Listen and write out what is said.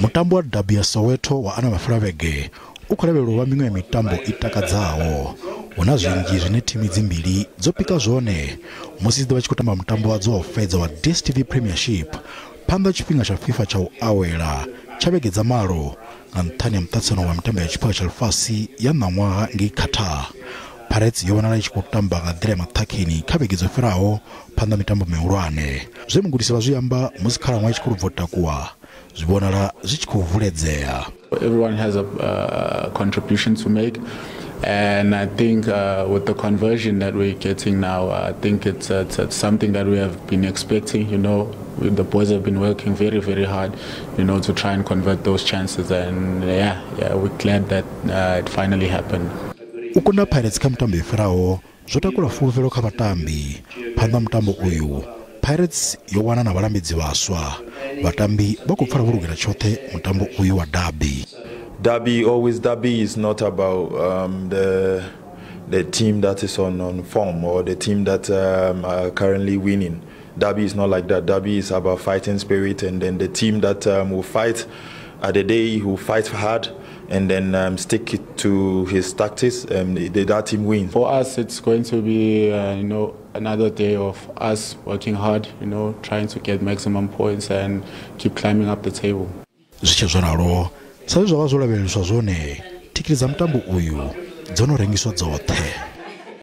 Mutambo wa derby ya Soweto wa ana mafelavhege u khou lavhelelwa u vha miṅwe ya mitambo i takadzaho. Hu na zwinzhi zwine thimu idzi mbili dzo pika zwone musi dzi ḓo vha tshi khou tamba mutambo wadzo wa u fhedza wa DStv Premiership phanḓa tshifhinga tsha FIFA tsha u awela tsha vhege dza malo nga nṱhani ha muṱaṱisano wa mitambo ya tshiphuga tsha ḽifhasi ya ṋaṅwaha ngei Qatar. Pirates yo vhonala i tshi khou tamba nga nḓila ya maṱhakheni kha vhege dzo fhiraho phanḓa mitambo mihulwane. Zwe mugudisi vha zwi amba musi khalaṅwaha i tshi khou bva u takuwa zwi vhonala zwi tshi khou vuledzea. Everyone has a contribution to make, and I think with the conversion that we're getting now, I think it's something that we have been expecting. You know, the boys have been working very, very hard, you know, to try and convert those chances, and yeah, we're glad that it finally happened. U kunda Pirates kha mutambo i fhiraho zwo takula fulufhelo kha vhatambi. Phanḓa mutambo uyu Pirates yo wana na vhalambedzi vhaswa. Vhatambi vha khou pfala vho lugela tshoṱhe mutambo uyu wa derby. Derby, always derby is not about the team that is on form or the team that are currently winning. Derby is not like that. Derby is about fighting spirit, and then the team that will fight at the day, who fight hard and then stick it to his tactics, and that team wins. For us, it's going to be you know, another day of us working hard, you know, trying to get maximum points and keep climbing up the table. Zwi tshe zwo ralo, sa zwe zwa vha zwo lavheleswa zwone, thikhi dza mutambo uyu dzo no rengiswa dzoṱhe.